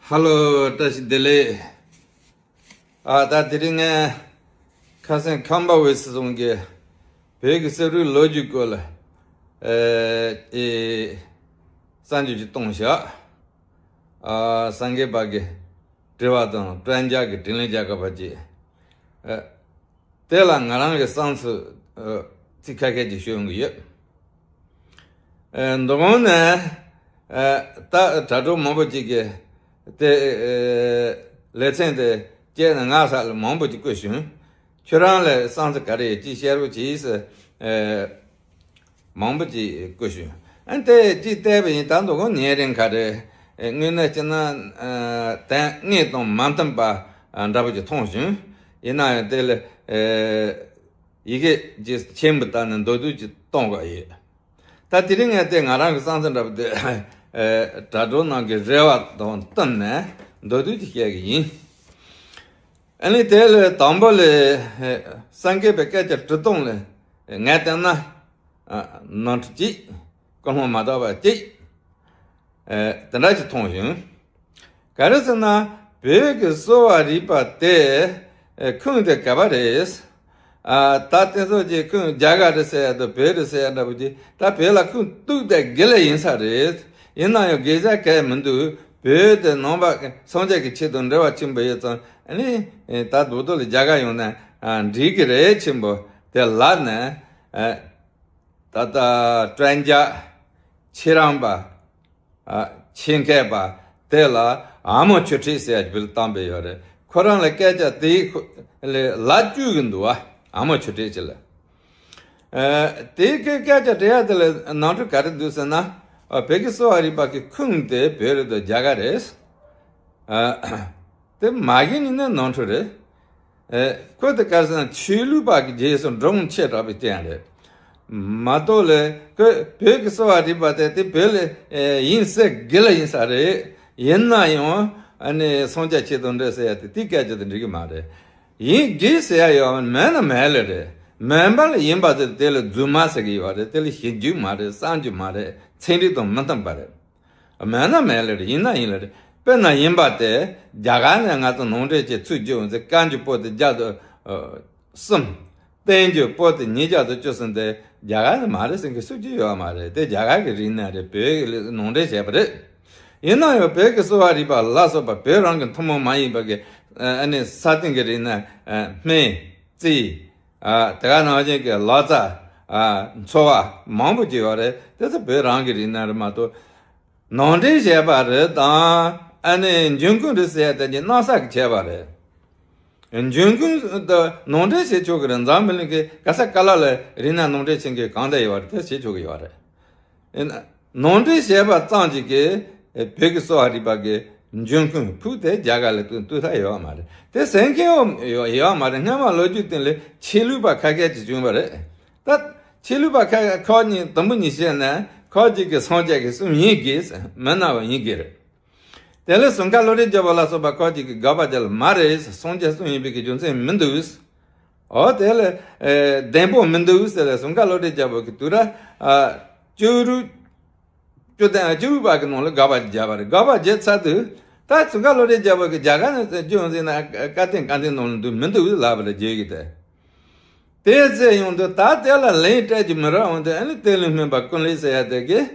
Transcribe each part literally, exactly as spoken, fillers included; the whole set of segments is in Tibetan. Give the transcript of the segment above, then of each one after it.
ཧ་ལོ། བཀྲ་ཤིས་བདེ་ལེགས། ཨ་ད་དེ་རིང་ངས་ཁ་སང་ཁམས་པ་འོད་ཟེར་ཚང་གི་བོད་ཀྱི་གསེར་བུའི་ལོ་རྒྱུས་སྐོར་ལ་ཨེ་ཨེ་གསར་འགྱུར་ཅིག་གཏོང་བཞག་ཨ་སངས་རྒྱས་པ་གི་དྲི་བ་དང་དྲན་རྒྱ་གི་དྲིན་ལན་རྒྱག་དགོས་པ་ཅིག་ཨ་དེ་ལ་ང་རང་གི་བསམ་ཚུལ་ཨ་ཚིག་ཁ་ཤས་ཅིག་ཤོད་ཡོང་གི་ཡོད། ཨ་མདོ་དབང་ནས་ཨ་ད་དྲ་གྲོགས་མང་པོ་ཅིག་གིས་དེ་ཨ་ལེ་ཚན་དེ་བཅད་ནས་ང་ས་ལ་མང་པོ་ཅིག་བཀོད་བྱུང་། ཁྱོད་རང་ལ་བསམ་ཚུལ་ག་རེ་ཡོད་ཅིག་བཤད་རོགས་གྱིས་ཟེར་ཨ་མང་པོ་ཅིག་བཀོད་བྱུང་། ཨ་དེ་ཅིག་བལྟས་པ་ཡིན། ད་མདོ་དབང་ཉིན་རེ་ག་རེ་ཨ་དངོས་གནས་བྱས་ན་ཨ་དོན་དངོས་དང་མ་མཐུན་པ་ཨ་འདྲ་པོ་ཅིག་མཐོང་བྱུང་། ཡིན་ན་ཡང་དེ་ལ་ཨ་ཡི་གེ་ཅིག་ཆེན་པོ་བཏང་ནས་མདོར་བསྡུས་ཅིག་གཏོང་དགོས་ཡོད། ད་དེ་རིང་ངས་དེ་ང་རང་གི་བསམ་ཚུལ་འདྲ་པོ་དེ་ཨེ་དྲ་གྲོགས་རྣམས་ཀྱི་རེ་བ་དང་བསྟུན་ནས་མདོར་བསྡུས་ཅིག་བཤད་གི་ཡིན། ཨ་ནི་དེ་ལས་དང་པོ་ལ་ཨེ་སངས་རྒྱས་པའི་སྐད་ཆ་དྲི་སྟངས་ལ་ངས་བལྟས་ན་ཨ་ནོར་འཁྲུལ་གཅིག་ཀུན་སློང་མ་དག་པ་གཅིག་ཨེ་དེ་འདྲ་ཞིག་མཐོང་བྱུང་། ག་རེ་ཟེར་ན་བོད་ཀྱི་གསོ་བ་རིག་པ་དེ་ཨེ་ཁུངས་དེ་ག་པ་རེད། ཨ་ད་དེ་ཚོ་ཅིག་ཁུངས་རྒྱ་གར་རེད་ཟེར་ཡ་དང་བོད་རེད་ཟེར་ཡ་འདྲ་པོ་ཅིག་ད་བོད་ལ་ཁུངས་གཏུགས་དེ་དགེ་ལེགས་ཡིན་ས་རེད། ཡིན་ན་ཡང་དགེ་རྒྱ་གལ་མི་འདུག་བོད་དེ་ནང་པ་སངས་རྒྱས་ཀྱི་ཆོས་དང་འབྲེལ་བ་ཆེན་པོ་ཡོད་ཙང་ཨ་ནི་ཨེ་ད་རྡོག་རྡོག་ལ་རྒྱ་གར་ཡོང་ན་ཨ་འགྲིག་གི་རེད། ཆེན་པོ་དེ་ལབ་ནས་ཨ་ད་ལྟ་དྲན་རྒྱ་ཆོས་རམས་པ་ཨ་ཆོས་མཁས་པ་དེ་ལ་ཨ་མོ་ཆོས་ཁྲིད་ཟེར་ཡ་ཅིག་བོད་ལ་བཏང་པའི་ཡོད་རེད། ཁོ་རང་ལ་སྐད་ཆ་དེའི་ཁོ་ལ་ལབ་བཅུག་གི་འདུག་བ། ཨ་མོ་ཆོས་ཁྲིད་ཅིག་ལ། ཨ་དེའི་སྐད་ཆ་དྲི་ཡ་དེ་ལ་ནོར་འཁྲུལ་ག་རེ་འདུག་ཟེར་ན། ཨ་བོད་ཀྱི་གསོ་བ་རིག་པ་གི་ཁུངས་དེ་བོད་རེད་དོ་རྒྱ་གར་རེད། ཨ་དེ་མ་གི་ནི་ནི་ནོར་འཁྲུལ་རེད། ཨེ་ཁོ་དེ་ག་རེ་ཟེར་ན་ཆོས་ལུགས་པ་གི་རྗེས་སུ་འབྲང་ཆེ་དྲགས་པའི་རྐྱེན་རེད། མ་གཏོགས་ལས་ཁོས་བོད་ཀྱི་གསོ་བ་རིག་པ་དེ་དེ་བོད་ལ་ཨེ་ཡིན་ཟེར་དགེ་ལ་ཡིན་ས་རེད། ཡིན་ན་ཡང་ཨ་ནི་སངས་རྒྱས་ཆོས་དང་འབྲེལ་ཟེར་ཡ་དེ་དེའི་སྐད་ཆ་དེ་འགྲིག་གི་མ་རེད། ཡིན་དགེ་ཟེར་ཡ་ཡོད་མེད་ན་མེད་ལེ་རེད། མེད་པ་ལ་ཡིན་པ་ཟེར་དེ་ལ་རྫུན་མ་ཟེར་གི་ཡོད་རེད། དེ་ལ་ཞིབ་འཇུག་མ་རེད། བསམ་རྒྱུ་མ་རེད། ཚན་རིག་དང་མི་མཐུན་པ་རེད། མེད་ན་མེད་ལེ་རེད། ཡིན་ན་ཡིན་ལེ་རེད། དཔེར་ན་ཡིན་པ་དེ་རྒྱ་གར་ནས་ང་ཚོ་ནང་འདྲེན་བྱས་ཚུར་བསྒྱུར་འོང་ཚེ་བཀའ་འགྱུར་པོ་ཏི་བརྒྱ་དང་གསུམ། བསྟན་འགྱུར་པོ་ཏི་ཉིས་བརྒྱ་དང་བཅུ་གསུམ་དེ་རྒྱ་གར་ནས་མ་རེད་ཟེར་མཁན་སུ་གཅིག་ཡོད་མ་རེད། དེ་རྒྱ་གར་གྱི་རིག་གནས་རེད། བོད་ཀྱི་ནང་འདྲེན་བྱས་པ་རེད། ཡིན་ན་ཡང་བོད་ཀྱི་གསོ་བ་རིག་པ་ལ་སོགས་པ་བོད་རང་གི་ཐུན་མོང་མ་ཡིན་པ་གི་ཨ་ནི་ས་སྟེང་གི་རིག་གནས་སྨན་རྩིས། ཨ་དེ་ག་ནང་བཞིན་གྱི་ལག་རྩལ། ཨ་འཚོ་བ་མང་པོ་ཅིག་ཡོད་རེད། དེ་ཚོ་བོད་རང་གི་རིག་གནས་རེད་མ་གཏོགས། ནང་འདྲེན་བྱས་པ་རེད་དང་། ཨ་ནི་འབྱུང་ཁུངས་རེད་ཟེར་ཡ་དེ་གྱི་གནམ་ས་གི་བྱས་པ་རེད། འབྱུང་ཁུངས་དེ་ནང་འདྲེན་བྱེད་ཆོག་གི་རེད། འཛམ་བུ་གླིང་གི་ག་ས་ག་ལ་ལ་རིག་གནས་ནང་འདྲེན་བྱེད་མཁན་གང་འདྲ་ཡོད་རེད། དེ་བྱེད་ཆོག་གི་ཡོད་རེད། ཡིན་ན་ནང་འདྲེན་བྱས་པ་ཙམ་གྱིས་ཀྱི་བོད་ཀྱི་གསོ་བ་རིག་པ་གི་འབྱུང་ཁུངས་ཕུགས་དེ་རྒྱ་གར་ལ་ཏུ་ཏུ་ཐ་ཡོད་མ་རེད། དེ་ཟེར་མཁན་ཡོད་ཡོད་མ་རེད། སྔ་མ་ལོ་རྒྱུས་སྟེང་ལ་ཆོས་ལུགས་པ་ཁ་ཤས་ཀྱིས་བྱུང་བ་རེད། ད་ཆོས་ལུགས་པ་ཁ་ཁག་གཉིས་དུམ་བུ་གཉིས་བཤད་ན་ཁག་ཅིག་གིས་སངས་རྒྱས་ཀྱི་གསུང་ཡིན་དགོས། མི་སྣང་བ་ཡིན་དགོས་རེད། དེ་ལས་ཟུར་མཁར་བློ་གྲོས་རྒྱལ་པོ་ལ་སོགས་པ་ཁག་ཅིག་གིས་དགག་པ་བརྒྱབ་ལ་མ་རེད། སངས་རྒྱས་གསུང་ཡིན་པའི་གི་རྒྱུ་མཚན་མི་འདུག་ཨོ་དེ་ལས་ཨེ་བདེན་པོ་མི་འདུག་ཟེར་ལ་ཟུར་མཁར་བློ་གྲོས་རྒྱལ་པོ་གི་དུས་ར་ཨ་བཅུ་དྲུག་བཅུ་བདུན་བཅུ་དྲུག་པ་གི་ནང་ལ་དགག་པ་བརྒྱབ་པ་རེད། དགག་པ་བརྒྱབ་ཚར་དུས་ད་ཟུར་མཁར་བློ་གྲོས་རྒྱལ་པོ་གི་རྒྱ་གར་ནས་བཅུ་ཡོང་ཟིན་ན་བཀའ་བསྟན་བཀའ་བསྟན་ནང་ལ་འདུག་མི་འདུག་ལབ་པ་རེད། རྗེས་ཀྱི་དེ། དེ་ཚེ་ཡོང་དུས་ད་དེ་ལ་ལན་སྤྲད་ཀྱི་མི་རག་འོང་དུས་ཨ་ནི་གཏེར་ལས་སྨིན་པ་ཀུན་ལེགས་ཟེར་ཡ་དེ་གིས།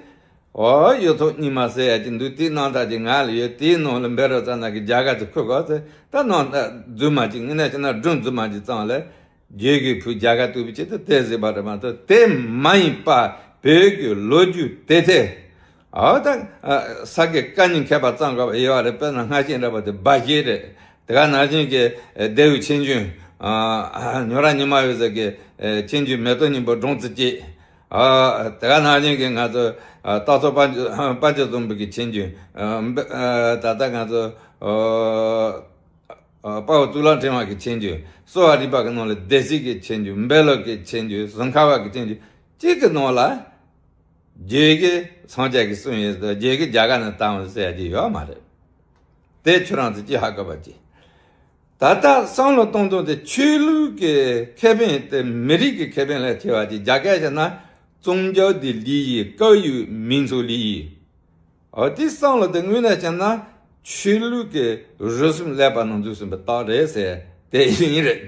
ཨོ་གཡུ་ཐོག་སྙིང་མ་ཟེར་ཡ་ཅིག་འདུག་དེའི་རྣམ་ཐར་ཅིག་ང་ལ་ཡོད། དེའི་ནང་ལ་འབད་རོགས་ཙམ་ན་གི་རྒྱ་གར་དུ་ཁུར་དགོས་ཟེར། ད་རྣམ་ཐར་རྫུན་མ་ཅིག་ངས་ན་ཅི་ན་སྒྲུང་རྫུན་མ་ཅིག་བརྩམས་ལས་རྗེས་ཀྱི་བུ་རྒྱ་གར་གཏུགས་པའི་ཆེད་དུ་དེ་ཟེར་བ་རེད་མ་གཏོགས། དེ་མ་ཡིན་པ་བོད་ཀྱི་ལོ་རྒྱུས་དེ་དེ། ཨ་ད་ཨ་ས་དགེ་བཀའ་རྙིང་མཁས་པ་ཙམ་ག་བ་ཡོད་རེད། དཔེར་ན་སྔ་ཕྱི་འདྲ་པོ་དེ་སྦ་བཞེད་རེད། དེ་ག་ནང་བཞིན་གྱི་ཨ་ལྡེའུ་ཆོས་འབྱུང་། ཨ་ཉོ་ར་ཉི་མ་འོད་ཟེར་གྱི་ཨ་ཆོས་འབྱུང་མེ་ཏོག་སྙིང་པོ་སྒྲུང་རྩིས་བཅས། ཨ་དེ་ག་ནང་བཞིན་གྱི་ང་ཚོ་ཨ་སྟག་ཚང་དཔལ་འབྱོར་དཔལ་འབྱོར་བཟང་པོ་གི་ཆོས་འབྱུང་། ཨ་ད་ལྟ་ང་ཚོ་ཨ་ཨ་དཔའ་བོ་གཙུག་ལག་ཕྲེང་བ་གི་ཆོས་འབྱུང་། གསོ་བ་རིག་པ་གི་ནང་ལ་སྡེ་སྲིད་ཀྱི་ཆོས་འབྱུང་། འབེ་ལོ་གི་ཆོས་འབྱུང་། ཟུར་མཁར་བ་གི་ཆོས་འབྱུང་། གཅིག་གི་ནང་ལ། རྗེས་ཀྱི་སངས་རྒྱས་ཀྱི་གསུང་ཡིན་ཟེར། རྗེས་ཀྱི་རྒྱ་གར་ནས་བཏང་བ་ཟེར་ཡ་ཅིག་ཡོད་མ་རེད། དེ་ཁྱོད་རང་ཚོས་ཅི་ཧ་གོ་བ་ཅིག་ད་ལྟ་བསམ་བློ་གཏོང་སྟངས་དེ་ཆོས་ལུགས་ཀྱི་ཁེ་ཕན་དེ་མི་རིགས་ཀྱི་ཁེ་ཕན་ལས་ཆེ་བ་ཅིག་རྒྱ་སྐད་བཤད་ན་宗教的利益高于民族利益། འོ་དེ་བསམ་བློ་དེ་དངོས་གནས་བྱས་ན་ ཆོས་ལུགས་ཀྱི་རུལ་སུངས་ལས་པ་ནང་འཛུལ་སོང་པའི་རྟགས་རེད་ཟེར་དེ་ཡིན་རེད།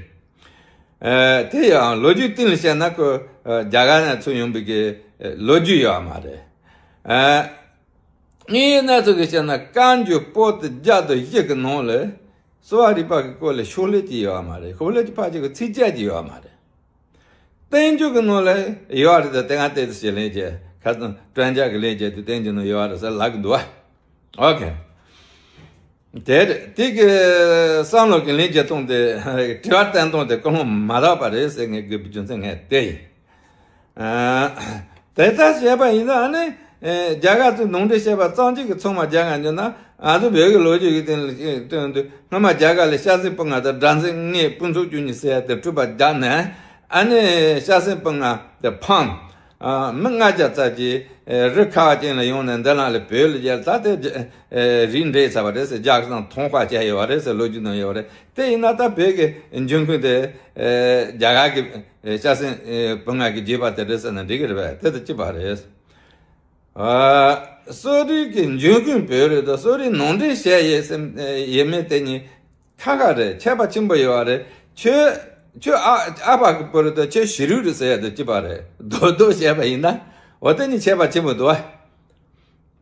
ཨ། དེ་ཡང་ལོ་རྒྱུས་སྟེང་ལ་བཤད་ན་ཁོ་ཨ་རྒྱ་གར་ནས་ཚུར་ཡོང་པའི་གི་ཨ་ལོ་རྒྱུས་ཡོད་མ་རེད། ཨ། ངའི་གནས་ཚུལ་གྱི་བཤད་ན་བཀའ་འགྱུར་པོ་ཏི་བརྒྱ་དང་བཞི་གི་ནང་ལ་གསོ་བ་རིག་པ་གི་སྐོར་ལ་ཤོག་ལྷེ་གཅིག་ཡོད་མ་རེད། ཤོག་ལྷེ་གཅིག་ཕལ་ཆེར་གྱི་ཚིགས་བཅད་ཅིག་ཡོད་མ་རེད། བསྟན་འགྱུར་གྱི་ནང་ལ་ཡོད་རེད་དེ། དེ་སྔ་བལྟས་ཚེ་ཞེས་ལན་བྱས་ཁ་སང་སྤྲན་རྒྱག་གི་ལན་བྱས་དེ་བསྟན་འགྱུར་ནང་ཡོད་རེད་ཟེར་ལབ་གི་འདུག་བ། ཨོ་ཁེ། དེ་རེད། དེ་གི་བསམ་བློ་གི་ལན་བྱས་སྟངས་དེ་དྲི་བ་བསྟན་སྟངས་དེ་ཀུན་སློང་མ་དག་པ་རེད་ཟེར་ངས་དགོས་པའི་རྒྱུ་མཚན་ངས་དེ་ཡིན། ཨ། དེ་ལྟར་བྱས་པ་ཡིན་ན་ཨ་ནི་ཨེ་རྒྱ་གར་ཚོས་ནང་འདྲེན་བྱས་པ་ཙམ་གཅིག་གི་ཚང་མ་རྒྱ་གར་འཇོག་ན། ང་ཚོ་བོད་ཀྱི་ལོ་རྒྱུས་ཀྱི་སྟེང་ལ་བལྟས་དུས་སྔོན་མ་རྒྱ་གར་ལ་ཤ་ཟན་སྤུ་ལྔ་དང་སྦྲ་ཟན་ལྔའི་དཔུང་ཚོགས་བཅུ་གཉིས་ཟེར་ཡ་དེ་གྲུབ་པ་རྒྱག་ནས། ཨ་ནི་ཤ་ཟན་སྤུ་ལྔ་དེ་འཕངས། ཨ། མི་ལྔ་བརྒྱ་ཙམ་གྱིས་ཨེ་རི་ཁ་བ་ཅན་ལ་ཡོང་ནས་འདི་ལ་ལ་བོད་ལ་རྒྱལ། ད་དེ་ཨེ་རིགས་འདྲེས་ཚར་བ་རེད་ཟེར། རྒྱ་གར་དང་ཐོང་ཁ་བྱས་ཡོད་པ་རེད་ཟེར་ལོ་རྒྱུས་ནང་ཡོད་པ་རེད། དེ་ཡིན་ན་ད་བོད་ཀྱི་འབྱུང་ཁུངས་དེ་ཨེ་རྒྱ་གར་གྱི་ཨེ་ཤ་ཟན་ཨེ་སྤུ་ལྔ་གི་རྒྱུད་པ་དེ་རེད་ཟེར་ན་འགྲིག་གི་རེད་པས། དེ་ད་གཅིག་པ་རེད། ཨ། གསོ་རིག་གི་འབྱུང་ཁུངས་བོད་རེད་དོ། གསོ་རིག་ནང་འདྲེན་བྱས་ཡོད་སེམས་ཡོད་མེད་དེ་གཉིས་ཁ་ཁ་རེད། ཁྱད་པར་ཆེན་པོ་ཡོད་པ་རེད། ཁྱོད་ཁྱོད་ཨ་ཨ་ཕ་གི་བུ་རེད་དོ། ཁྱོད་ཞི་རུ་རེད་ཟེར་ཡ་དེ་གཅིག་པ་རེད། རྡོག་རྡོག་བྱས་པ་ཡིན་ན་འོ་དེ་གཉིས་ཁྱད་པར་ཆེན་པོ་འདུག་བ།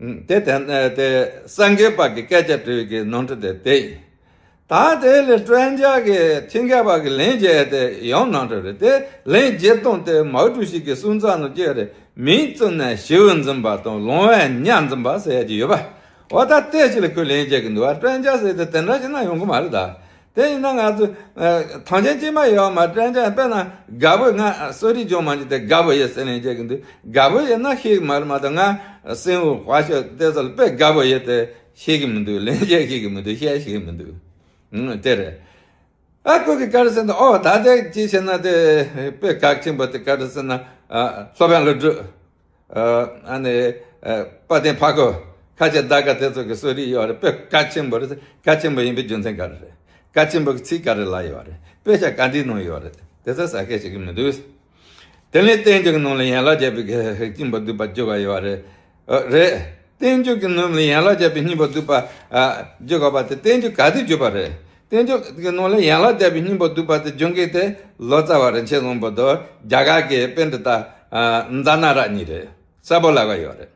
ཨུམ། དེ་དེ་དེ་སངས་རྒྱས་པ་གི་སྐད་ཆ་དྲི་བའི་གི་ནོར་འཁྲུལ་དེ་དེ་ཡིན། ད་དེ་ལས་སྤྲན་རྒྱག་གི་ཐེངས་ཁ་པ་གི་ལན་བརྒྱད་དེ་ཡང་ནོར་འཁྲུལ་རེད། དེ་ལན་བརྒྱད་སྟོང་དེ་མའོ་ཀྲུའུ་ཞི་གི་གསུང་རྩོམ་ནང་བཅས་རེད། མིང་བཙུགས་ནས་ཞེ་པོ་འཛིན་པ་དང་ལོང་བས་ཉ་འཛིན་པ་ཟེར་ཡ་ཅིག་ཡོད་པ། འོ་ད་དེ་ཞིག་ལ་ཁོས་ལན་བརྒྱབ་ཀྱི་འདུག་བ། སྤྲན་རྒྱག་ཟེར་དེ་དེ་འདྲ་ཞིག་ན་ཡོང་གི་མ་རེད་ད། དེ་ཡིན་ན་ང་ཚོ་ཨ་ཐང་ཆེན་གཅིག་མ་ཡོད་མ། སྤྲན་རྒྱག་དཔེར་ན་དགའ་པོ། ང་གསོ་རིག་སྦྱོང་མ་འཇུག་དེ་དགའ་པོ་ཡོད་ཟེར་ལན་བརྒྱབ་ཀྱི་འདུག་དགའ་པོ་ཡོད་ན་ཤེས་ཀྱི་མ་རེད་མ་གཏོགས། ང་སེམས་འོ་དཔའ་ཤོས་དེ་ཚོ་ལ་དཔེ་དགའ་པོ་ཡོད་དེ་ཤེས་ཀྱི་མི་འདུག་ལན་བརྒྱབ་ཤེས་ཀྱི་མི་འདུག་བཤད་ཤེས་ཀྱི་མི་འདུག་ཨང་། དེ་རེད། ཨ་ཁོ་གིས་ག་རེ་ཟེར་ན། ཨོ་ད་དེ་ཅི་བྱས་ན་དེ་དཔེ་གལ་ཆེན་པོ་དེ་ག་རེ་ཟེར་ན། ཨ་སློབ་དཔོན་ཀླུ་སྒྲུབ། ཨ་ཨ་ནི་ཨ་དཔལ་ལྡན་ཕ་ཁོ། ཁ་ཆེ་དར་དཀར་དེ་ཚོ་གི་གསོ་རིག་ཡོད་རེད། དཔེ་གལ་ཆེན་པོ་རེད། གལ་ཆེན་པོ་ཡིན་པའི་རྒྱུ་མཚན་ག་རེ་རེད། གལ་ཆེན་པོ་གི་ཚིག་ག་རེ་ལབ་ཡོད་རེད། དཔེ་ཆ་ག་འདིའི་ནང་ཡོད་རེད། དེ་ཚོ་ཟ་མཁན་ཞིག་གི་མི་འདུག་དེ་ནས་བསྟན་འགྱུར་གྱི་ནང་ལ་ཡན་ལག་བརྒྱད་པའི་གི་སྙིང་པོ་བསྡུས་པ་བཅུ་པ་ཡོད་རེད། ཨ་རེད། བསྟན་འགྱུར་གྱི་ནང་ལ་ཡན་ལག་བརྒྱད་པའི་སྙིང་པོ་བསྡུས་པ་ཨ་བརྗོད་དགོས་པ་དེ་བསྟན་འགྱུར་ག་དུས་བརྗོད་པ་རེད། བསྟན་འགྱུར་གྱི་ནང་ལ་ཡན་ལག་བརྒྱད་པའི་སྙིང་པོ་བསྡུས་པ་དེ་སྦྱོང་མཁན་དེ་ལོ་ཙཱ་བ་རིན་ཆེན་བཟང་པོ་དང་རྒྱ་གར་གྱི་པཎྜི་ཏ་ཨ་ཛྙཱ་ན་ར་གཉིས་རེད། གསལ་པོ་ལབ་ག་ཡོད་རེད།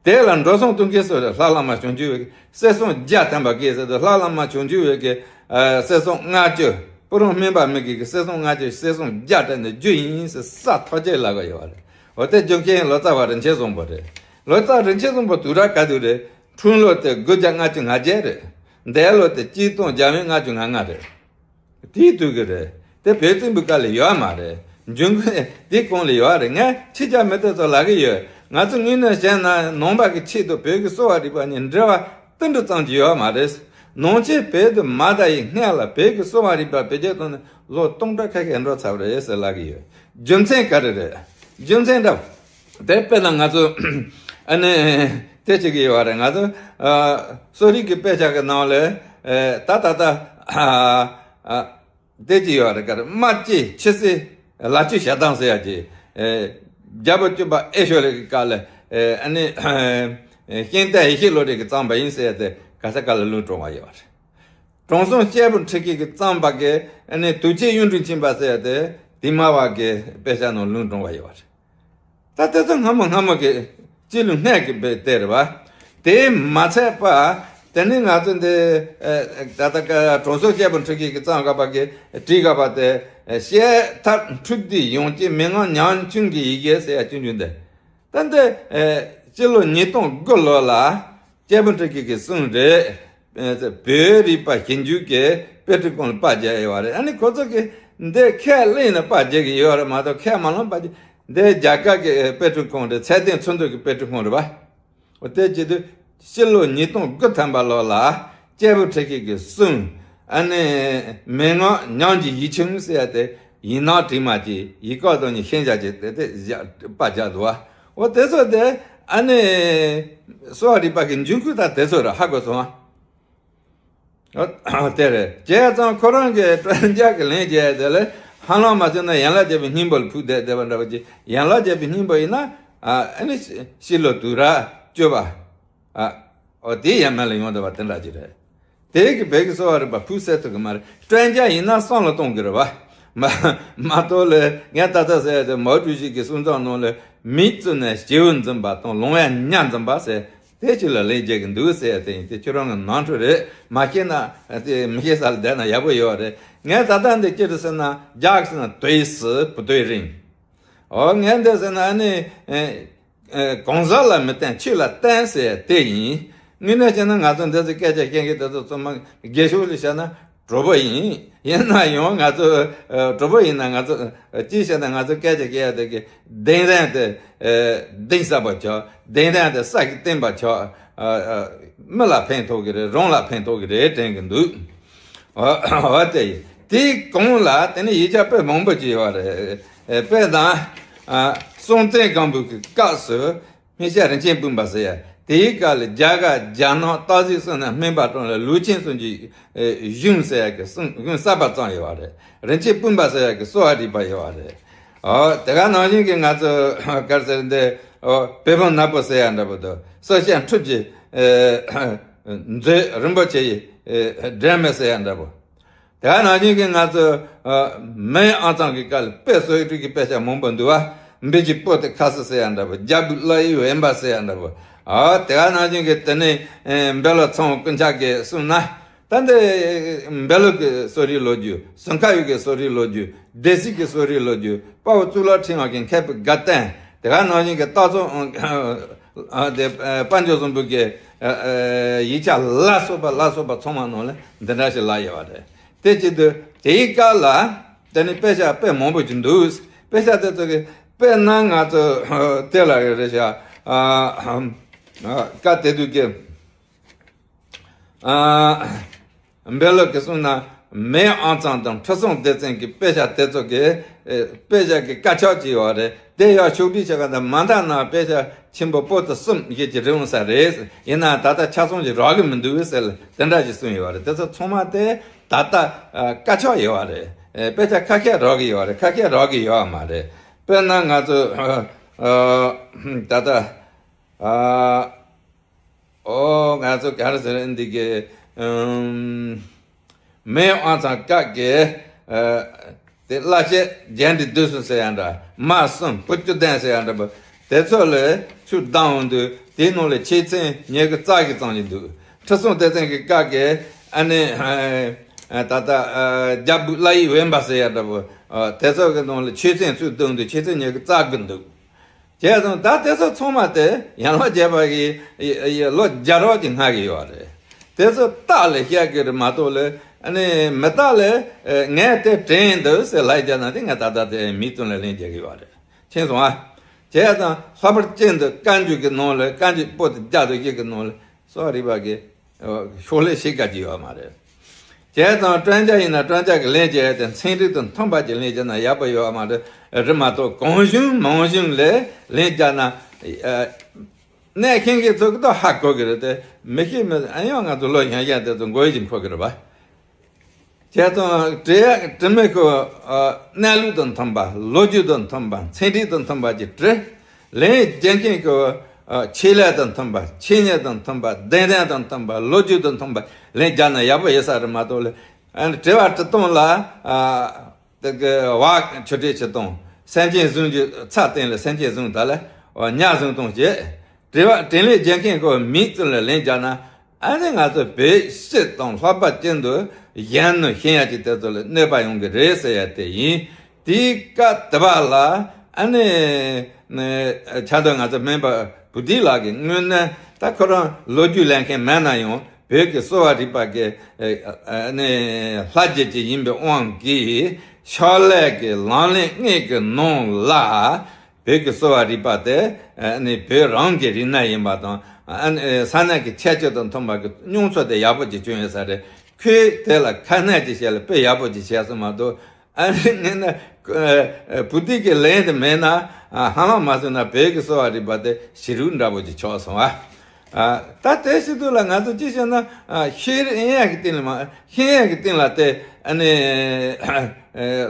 དེ་ལ་འགྲོ་སོང་གཏོང་མཁན་སུ་རེད། ལྷ་བླ་མ་བྱང་ཆུབ་འོད་ཀྱི་གསེར་སྲང་བརྒྱ་ཐམ་པ་བཀལ་ཟེར་དུས། ལྷ་བླ་མ་བྱང་ཆུབ་འོད་ཀྱི་ཨ་གསེར་སྲང་ལྔ་བཅུ། སྤུ་རང་སྨན་པ་མི་དགེ་གི་གསེར་སྲང་ལྔ་བཅུ་གསེར་སྲང་བརྒྱ་སྤྲད་ནས་རྒྱུ་ཡིན་ཟེར་ས་ཐོག་ཆེ་ལབ་ག་ཡོད་རེད། འོ་དེ་སྦྱོང་མཁན་ལོ་ཙཱ་བ་རིན་ཆེན་བཟང་པོ་རེད། ལོ་ཙཱ་རིན་ཆེན་བཟང་པོ་དུས་རབས་ག་དུས་རེད། འཁྲུངས་ལོ་དེ་དགུ་བརྒྱ་ལྔ་བཅུ་ང་བརྒྱད་རེད། འདས་ལོ་དེ་གཅིག་སྟོང་བརྒྱ་མེད་ལྔ་བཅུ་ང་ལྔ་རེད། དེའི་དུས་ཀྱི་རེད། དེ་བོད་བཙན་པོའི་སྐབས་ལ་ཡོད་མ་རེད། འབྱུང་ཁུངས་དེ་གོང་ལ་ཡོད་རེད། ངས་ཕྱི་རྒྱལ་མི་དེ་ཚོ་ལབ་གི་ཡོད། ང་ཚོ་དངོས་གནས་བྱས་ན་ནང་པ་གི་ཆེད་དུ་བོད་ཀྱི་གསོ་བ་རིག་པ་གཉིས་འབྲེལ་བ་ཏིལ་འབྲུ་ཙམ་གྱི་ཡོད་མ་རེད། ནང་ཆོས་བོད་དུ་མ་དར་བའི་སྔོན་ལ་བོད་ཀྱི་གསོ་བ་རིག་པ་བེད་སྤྱོད་བཏང་ནས་ལོ་སྟོང་ཕྲག་ཁ་ཤས་འགྲོ་ཚར་བ་རེད་ཟེར་ལབ་གི་ཡོད། རྒྱུ་མཚན་ག་རེ་རེད། རྒྱུ་མཚན་འདྲ། དེ་དཔེར་ན་ང་ཚོ་ཨ་ནི་དེ་བྱེད་ཀྱི་ཡོད་རེད། ང་ཚོ་ཨ་གསོ་རིག་གི་དཔེ་ཆ་གི་ནང་ལ་ཨ་ད་ད་ད་ཨ་ཨ་དེ་ཅི་ཡོད་རེད། ག་རེ་རྨ་སྐྱེས་ཁྱི་སེ་ལ་སྐྱོ་ཞལ་གདངས་ཟེར་ཡ་ཅིག་ཨ་རྒྱལ་པོ་གཅུན་པ་ཨེ་ཤོ་རི་གི་སྐབས་ལ་ཨ་ཨ་ནི་ཨ་ཤིང་རྟ་ཡེ་ཤེས་བློ་གྲོས་ཀྱིས་བརྩམས་པ་ཡིན་ཟེར་ཡ་དེ་ག་ས་ག་ལ་ལུང་དྲངས་པ་ཡོད་རེད། དྲང་སྲོང་སྐྱེས་བུ་ཁྲི་སྐྱིད་ཀྱིས་བརྩམས་པ་གི་ཨ་ནི་དུས་ཆེན་གཡུང་དྲུང་ཁྱིམ་པ་ཟེར་ཡ་དེ་དེ་མ་བ་གི་དཔེ་ཆ་ནང་ལུང་དྲངས་པ་ཡོད་རེད། ད་དེ་ཚོ་སྔ་མོ་སྔ་མོ་གི་སྤྱི་ལོའི་སྔས་ཀྱི་དཔེ་དེ་རེད་བ། དེ་མ་ཚད་པ། དེ་ནི་ང་ཚོ་འདི་ཨ་ད་ལྟ་ཀ་དྲང་སྲོང་སྐྱེས་བུ་ཁྲི་སྐྱིད་ཀྱིས་བརྩམས་དགོས་པ་གི་བྲིས་དགོས་པ་དེ་ཨ་བཤད་ཐབས་འཁྲུལ་འདི་ཡོངས་ཀྱི་མན་ངག་ཉམ་ཆུང་གི་ཡི་གེ་ཟེར་ཡ་ཆུང་ཆུང་འདི། ད་འདི་ཨ་སྤྱི་ལོ་ཉིས་སྟོང་དགུ་ལོ་ལ་སྐྱེས་བུ་ཁྲི་སྐྱིད་ཀྱིས་གསུངས་རེད། ཨ་བོད་རིག་པ་ཞིབ་འཇུག་གི་དཔེ་སྐྲུན་ཁང་ལ་པར་བརྒྱབ་ཡོད་པ་རེད། ཨ་ནི་ཁོ་ཚོ་གིས་འདི་ཁས་ལེན་ནས་པར་བརྒྱབ་ཀྱི་ཡོད་རེད་མ་གཏོགས་ཁས་མ་བླངས་པར་བརྒྱབ། འདི་རྒྱ་གར་གྱི་དཔེ་སྐྲུན་ཁང་རེད། ཚད་ལྡན་ཚོགས་འདུ་གི་དཔེ་སྐྲུན་ཁང་རེད་པ། འོ་དེ་བྱེད་དུས་ཕྱི་ལོ་ཉིས་སྟོང་དགུ་ཐམ་པ་ལོ་ལ་སྐྱེས་བུ་ཁྲི་སྐྱིད་ཀྱིས་གསུངས། ཨ་ནི་མན་ངག་ཉམས་ཀྱི་ཡིག་ཆུང་ཟེར་ཡ་དེ་ཡིན་ནའང་བྲིས་མ་བྱས་ཡིག་སྐོགས་དང་ནི་ཤན་བཞག་བྱས་དེ་དེ་བཞག་པར་བརྒྱབ་འདུག་བ། འོ་དེ་ཚོ་དེ་ཨ་ནི་གསོ་བ་རིག་པ་གི་འབྱུང་ཁུངས་ད་དེ་ཚོ་རེད། ཧ་གོ་སོང་ཨ། དེ་རེད། བྱས་ཙང་ཁོ་རང་གིས་སྤྲན་རྒྱག་གི་ལན་བརྒྱབ་དེ་ལས་ཧ་ལམ་མ་བྱས་ན་ཡན་ལག་བརྒྱད་པའི་སྙིང་པོ་ལ་ཕུག་བསྡད་བསྡད་པ་འདྲ་བ་ཅིག་ཡན་ལག་བརྒྱད་པའི་སྙིང་པོ་ཡིན་ན་ཨ་ཨ་ནི་ཕྱི་ལོ་དུས་རབས་བཅུ་པ། ཨ་ ཨོ་དེ་ཡང་མེད་ལ་ཡོང་བསྡད་པ་དེ་འདྲ་ཅིག་རེད། དེ་གི་བོད་ཀྱི་གསོ་བ་རིག་པ་ཕུགས་གསལ་ཐུབ་ཀྱི་མ་རེད། སྤྲད་རྒྱ་ཡིན་ན་བསམ་བློ་གཏོང་དགོས་རེད་བ། མ་མ་གཏོགས་ལས་ངས་ད་ལྟ་ཟེར་ཡ་དེ་མའོ་ཀྲུའུ་ཞི་གི་གསུང་རྩོམ་ནང་ལ་མིས་བཙུན་ནས་སྐྱེས་བུ་འཛིན་པ་དང་ལོང་བས་ཉ་འཛིན་པ་ཟེར་དེ་ཅིག་ལ་ལན་རྒྱག་གི་འདུག་ཟེར་ཡ་དེ་ཡིན། དེ་ཁྱོད་རང་གི་ནོར་འཁྲུལ་རེད། མ་ཤེས་ན་དེ་མི་ཤེས་ས་ལ་བསྡད་ན་ཡག་པོ་ཡོད་རེད། ངས་ད་ལྟ་འདི་ཅི་རེད་ཟེར་ན་རྒྱག་ཟེར་ན་དུས་སུ་བུ་དུས་རིང་། ཨོ་ངས་འདི་ཟེར་ན་ཨ་ནི། ཨེ། ཨེ། གང་ཟག་ལ་མི་བརྟེན་ཆོས་ལ་བརྟེན་ཟེར་དེ་ཡིན། དངོས་གནས་བྱས་ན་ང་ཚོ་འདི་ཚོ་སྐད་ཆ་བཤད་མཁན་དེ་ཚོ་ཚང་མ་དགེ་ཕྱོགས་ལ་བཤད་ན་གྲོགས་པོ་ཡིན། ཡིན་ན་ཡང་ང་ཚོ་ཨེ། གྲོགས་པོ་ཡིན་ན་ང་ཚོ་ཨེ། ཅི་བཤད་ན་ང་ཚོ་སྐད་ཆ་བཤད་ཡ་དེ་གི་གདེང་རན་དེ་ཨེ། གདེང་ཟབ་པ་ཆགས། གདེང་རན་དེ་ས་གི་བརྟན་པ་ཆགས། ཨ། ཨ། མི་ལ་ཕན་ཐོགས་ཀྱི་རེད། རང་ལ་ཕན་ཐོགས་ཀྱི་རེད་དྲན་གྱི་འདུག། འོ་དེ་ཡིན། དེའི་གོང་ལ་དེ་ནས་ཡིག་ཆ་དཔེ་མང་པོ་ཅིག་ཡོད་རེད། དཔེར་ན། ཨ། སྲོང་བཙན་སྒམ་པོ་གི་སྐབས་སུ་སྨེ་ཤ་རིན་ཆེན་སྤུངས་པ་ཟེར་ཡ། དེའི་སྐབས་ལ་རྒྱ་གར་རྒྱ་ནག་སྟག་གཟིག་སོགས་ནས་སྨན་པ་གྲངས་ལ་ལུས་ཆེན་གསུམ་གྱི་གཞུང་ཟེར་ཡ་གི་གཞུང་གསར་པ་བརྩམས་ཡོད་རེད། རིན་ཆེན་སྤུངས་པ་ཟེར་ཡ་གི་གསོ་བ་རིག་པ་ཡོད་རེད། འོ་དེ་ག་ནང་བཞིན་གྱི་ང་ཚོ་ག་རེ་ཟེར་འདི། འོ་བོད་འབངས་ནག་པོ་ཟེར་ཡ་འདྲ་པོ་དང་། སྲོག་ཤིང་ཁྲུས་ཀྱི་མཛོད་རིན་པོ་ཆེ་ཡི་སྒྲོན་མེ་ཟེར་ཡ་འདྲ་པོ། དེ་ག་ནང་བཞིན་གྱི་ང་ཚོ་མེས་ཨང་ཚང་གི་སྐབས་ལ་དཔེ་གསོ་ཡི་ཀྲིག་གི་དཔེ་ཆ་མང་པོ་འདུག་བ། འབིགས་ཀྱི་སྤོས་དང་ཁ་ཟས་ཟེར་ཡ་འདྲ་པོ། རྒྱ་སྦུག་བླ་ཡི་འོན་པ་ཟེར་ཡ་འདྲ་པོ། འོ་དེ་ག་ནང་བཞིན་གྱི་དེ་ནས་འབེ་ལོ་ཚེ་དབང་ཀུན་ཁྱབ་ཀྱིས་གསུངས་ན། ད་འདི་འབེ་ལོ་གི་གསོ་རིག་ལོ་རྒྱུས། སུམ་མཁའ་ཡུལ་གྱི་གསོ་རིག་ལོ་རྒྱུས། སྡེ་སྲིད་ཀྱི་གསོ་རིག་ལོ་རྒྱུས། དཔའ་བོ་གཙུག་ལག་ཕྲེང་བ་གི་མཁས་པའི་དགའ་སྟོན། དེ་ག་ནང་བཞིན་གྱི་སྟག་ཚང་དེ་དཔལ་འབྱོར་བཟང་པོ་གི་ཡིག་ཆ་ལ་སོགས་པ་ལ་སོགས་པ་ཚང་མ་ནང་ལ་འདི་འདྲ་ཞིག་ལ་ཡོད་པ་རེད། དེ་བྱེད་དུས་དེའི་སྐབས་ལ་དེ་ནི་དཔེ་ཆ་དཔེ་མང་པོ་ཅིག་འདུག། དཔེ་ཆ་དེ་ཚོ་གི་དཔེར་ན་ང་ཚོ་དེ་ལ་རེ་བྱ། སྐབས་དེ་དུས་ཀྱི། ཨ། འབེ་ལོ་གིས་གསུངས་ན་མེས་ཨང་ཚང་དང་ཁྲི་སྲོང་ལྡེ་བཙན་གྱི་དཔེ་ཆ་དེ་ཚོ་གི་ཨེ། དཔེ་ཆ་གི་དཀར་ཆག་ཅིག་ཡོད་རེད། དེ་ཡང་ཕྱོགས་སྒྲིག་བྱེད་ག་ད་མ་མཐའ་ན་དཔེ་ཆ་ཆེན་པོ་པོ་ཏི་གསུམ་ཞིག་ཅིག་རིན་འོང་ས་རེད། ཡིན་ན་ད་ལྟ་ཆ་ཚང་ཅིག་རག་གི་མི་འདུག་ཟེར་དེ་འདྲ་ཞིག་གསུངས་ཡོད་རེད། དེ་ཚོ་ཚང་མ་དེ་ད་ལྟ་ཨ། དཀར་ཆག་ཡོད་རེད། ཨེ། དཔེ་ཆ་ཁ་ཤས་རག་གི་ཡོད་རེད། ཁ་ཤས་རག་གི་ཡོད་མ་རེད། དཔེར་ན་ང་ཚོ་ཨ། ཨ། ད་ལྟ་ཨ། ཨོ་ང་ཚོ་ག་རེ་ཟེར་འདི་གི་ཨམ། མེས་ཨང་ཚང་སྐབས་ཀྱི་ཨ། དེ་བླ་ཆེན་རྒྱས་འབྲིང་བསྡུས་གསུམ་ཟེར་ཡ་འདྲ། མ་གསུམ་བུ་བཅུ་ལྡན་ཟེར་ཡ་འདྲ་པོ། དེ་ཚོ་ལ་ཚུར་བདམས་འོང་དུས་དེའི་ནང་ལ་ཆོས་ཚན་ཉི་ཤུ་རྩ་གཅིག་ཙམ་ཞིག་འདུག། ཁྲི་སྲོང་ལྡེ་བཙན་གྱི་སྐབས་ཀྱི་ཨ་ནི་ཨ། ད་ལྟ་ཨ། རྒྱ་སྦུག་བླ་ཡི་འོན་པ་ཟེར་ཡ་འདྲ་པོ། ཨ། དེ་ཚོ་གི་ནང་ལ་ཆོས་ཚན་ཚུར་བདམས་འོང་དུས་ཆོས་ཚན་ཉི་ཤུ་རྩ་དགུ་འདུག། བྱས་ཙང་ད་དེ་ཚོ་ཚང་མ་དེ་ཡན་ལག་བརྒྱད་པ་གི་ཡི་ལོ་བརྒྱ་རོགས་ཀྱི་སྔ་གི་ཡོད་རེད། དེ་ཚོ་རྟགས་ལ་བཤད་གི་རེད་མ་གཏོགས་ལས་ཨ་ནི་མི་རྟགས་ལས་ངས་དེ་དྲན་འདུག་ཟེར་ལབ་རྒྱག་ན་དེ་ངས་ད་ལྟ་དེ་མིའི་དོན་ལ་ལན་རྒྱག་གི་ཡོད་རེད། མཁྱེན་སོང་ཨ། བྱས་ཙང་ལྷག་པར་ཅན་དུ་བཀའ་འགྱུར་གྱི་ནང་ལ་བཀའ་འགྱུར་པོ་ཏི་བརྒྱ་དང་བཞི་གི་ནང་ལ་གསོ་བ་རིག་པ་གི་ཤོག་ལྷེ་ཞིག་ག་ཅི་ཡོད་མ་རེད། བྱས་ཙང་སྤྲོད་འཇགས་ཡིན་ན་སྤྲོད་འཇགས་ཀྱི་ལན་རྒྱག་ཡ་དེ་ཚན་རིག་དང་མཐུན་པ་ཅིག་ལན་རྒྱག་ན་ཡག་པོ་ཡོད་མ་རེད། རེད་མ་གཏོགས་གང་བྱུང་མང་བྱུང་ལས་ལན་རྒྱག་ན། ཨ། གནས་མཁན་གྱི་ཚོ་གི་ད་ཧ་གོ་གི་རེད་དེ། མི་ཤེས་མི་ཨ་ཡང་ང་ཚོ་ལོ་ཡང་ཡང་དེ་ཚོ་མགོ་ཡི་ཅིག་འཁོར་གི་རེད་པ། བྱས་ཙང་དྲི་དྲི་མེད་ཁོ། ཨ། གནས་ལུགས་དང་མཐུན་པ། ལོ་རྒྱུས་དང་མཐུན་པ། ཚན་རིག་དང་མཐུན་པ་ཅིག་དྲི། ལན་རྒྱག་མཁན་ཁོ། ཨ། ཆེད་ལས་དང་མཐུན་པ། ཆེད་གཉེར་དང་མཐུན་པ། གདེང་ལྡན་དང་མཐུན་པ། ལོ་རྒྱུས་དང་མཐུན་པ་ལན་རྒྱག་ན་ཡག་པོ་ཡོད་ས་རེད་མ་གཏོགས་ལས། ཨ་ནི་དྲི་བ་དྲི་སྟངས་ལ། ཨ། དེ་གི་བག་ཆུ་དྲི་ཆུ་བཏང་། སེམས་ཅན་བཟུང་རྒྱུ་ཚ་བརྟེན་ལ་སེམས་ཅན་བཟུང་ད་ལ་ཉ་བཟུང་བཏང་བྱས། དྲི་བ་དྲིས་ལན་རྒྱག་མཁན་ཁོ་མིའི་བཙུན་ལ་ལན་རྒྱག་ན། ཨ་ནི་ང་ཚོ་བོད་སྤྱི་དང་ལྷག་པར་ཅན་དུ་གཞོན་ནུ་ཤེས་ཡ་ཅིག་དེ་ཚོ་ལ་གནོད་པ་ཡོང་གི་རེད་ཟེར་ཡ་དེ་ཡིན། དེའི་སྐབས་དེ་བ་ལ་ཨ་ནི་ཆ་མདོ་ང་ཚོ་སྨན་པ་བུ་དིས་ལགས་ཀྱིས་དངོས་གནས་ད་ཁོ་རང་ལོ་རྒྱུས་ལེན་མཁན་མེད་ན་ཡང་བོད་ཀྱི་གསོ་བ་རིག་པ་གི་ཨ་ནི་ལྷ་རྗེ་ཅིག་ཡིན་པའི་དབང་གིས་ཕྱག་ལས་ཀྱི་ལག་ལེན་དངོས་ཀྱི་ནང་ལ། བོད་ཀྱི་གསོ་བ་རིག་པ་དེ་ཨ་ནི་བོད་རང་གི་རིག་གནས་ཡིན་པ་དང་། ཨ་ནི་ས་གནས་ཀྱི་ཁྱད་ཆོས་དང་མཐུན་པ་གི་མྱོང་ཚོར་དེ་ཡག་པོ་ཅིག་བྱུང་ཡོད་ས་རེད། ཁོས་དེ་ལ་ཁ་སྣོན་ཅིག་བྱས་ལ་དཔེ་ཡག་པོ་ཅིག་བྱས་སོང་མ་གཏོགས། ཨ་ནི་ངས་ན་བུ་དིས་ཀྱི་ལན་དེ་མེད་ན་ཧ་ལམ་མ་སོང་ན་བོད་ཀྱི་གསོ་བ་རིག་པ་དེ་ཞེ་རུ་འདྲ་པོ་ཅིག་ཆགས་སོང་ཨ། ད་དེ་བྱེད་དུས་ལ་ང་ཚོ་ཅི་བྱས་ན་ཤེས་ཡོན་གྱི་སྟེང་ལ་མ་ཤེས་ཡོན་གྱི་སྟེང་ལ་དེ་ཨ་ནི་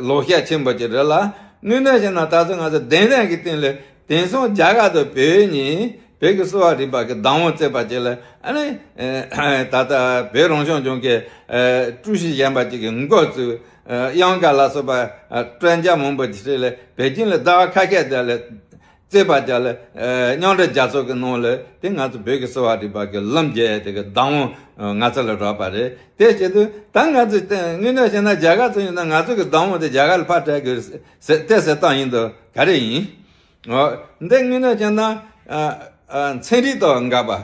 ལོག་བཤད་ཆེན་པོ་ཅིག་རེད་ལ། དངོས་གནས་བྱས་ན་ད་ཚོ་ང་ཚོ་གདེང་ལྡན་གྱི་སྟེང་ལ་དེང་སང་རྒྱ་གར་དང་བོད་གཉིས་ བོད་ཀྱི་གསོ་བ་རིག་པ་གི་བདག་དབང་བརྩད་པ་ཅིག་ལ་ཨ་ནི་ད་ལྟ་བོད་རང་སྐྱོང་ལྗོངས་ཀྱི་ཀྲུའུ་ཞི་གཞོན་པ་ཅིག་གི་མགོ་བཙུགས། དབྱངས་དགའ་ལ་སོགས་པ་སྤྲོ་འཆམ་མང་པོ་ཅིག་ལ་བོད་ཁྱིམ་ལ་ཟླ་བ་ཁ་ཤས་དེ་ལ་བརྩད་པ་ཅིག་ལ་མཉམ་འབྲེལ་རྒྱལ་ཚོགས་ཀྱི་ནང་ལ་དེ་ང་ཚོ་བོད་ཀྱི་གསོ་བ་རིག་པ་གི་ལམ་རྒྱས་དེ་གི་བདག་དབང་ང་ཚོ་ལ་རག་པ་རེད། དེ་བྱེད་དུས་ད་ང་ཚོ་དངོས་གནས་བཤད་ན་རྒྱ་གར་ཚོ་ཡིན་ན་ང་ཚོ་གི་བདག་དབང་དེ་རྒྱ་གར་ལ་ཕར་སྤྲད་དགོས་ཟེར་དེ་ཟེར་སྟངས་ཡིན་དུས་ག་རེ་ཡིན། འོ། འདི་དངོས་གནས་བྱས་ན། ཚན་རིག་དང་འགལ་བ།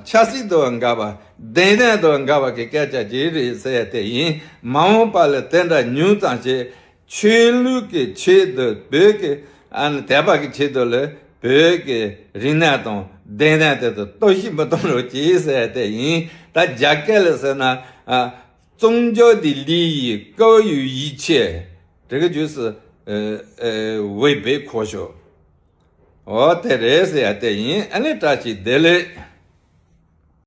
ཆབ་སྲིད་དང་འགལ་བ། བདེན་དོན་དང་འགལ་བ་གི་སྐད་ཆ་ཅིག་རེད་ཟེར་ཡ་དེ་ཡིན། མ་འོངས་པ་ལ་དེ་འདྲ་ཉུང་ཙམ་ཞིག་ཆོས་ལུགས་ཀྱི་ཆེད་དུ་བོད་ཀྱི་དད་པ་གི་ཆེད་དུ་ལ་བོད་ཀྱི་རིག་གནས་དང་བདེན་དོན་དེ་ཚོ་གཏོར་བཤིག་མི་གཏོང་རོགས་གྱིས་ཟེར་ཡ་དེ་ཡིན། ད་རྒྱ་སྐད་ལ་ཟེར་ན། 宗教的利益高于一切。 这个就是呃呃违背科学。 འོ་དེ་རེད་ཟེར་ཡ་དེ་ཡིན། ཨ་ནི་བཀྲ་ཤིས་བདེ་ལེགས།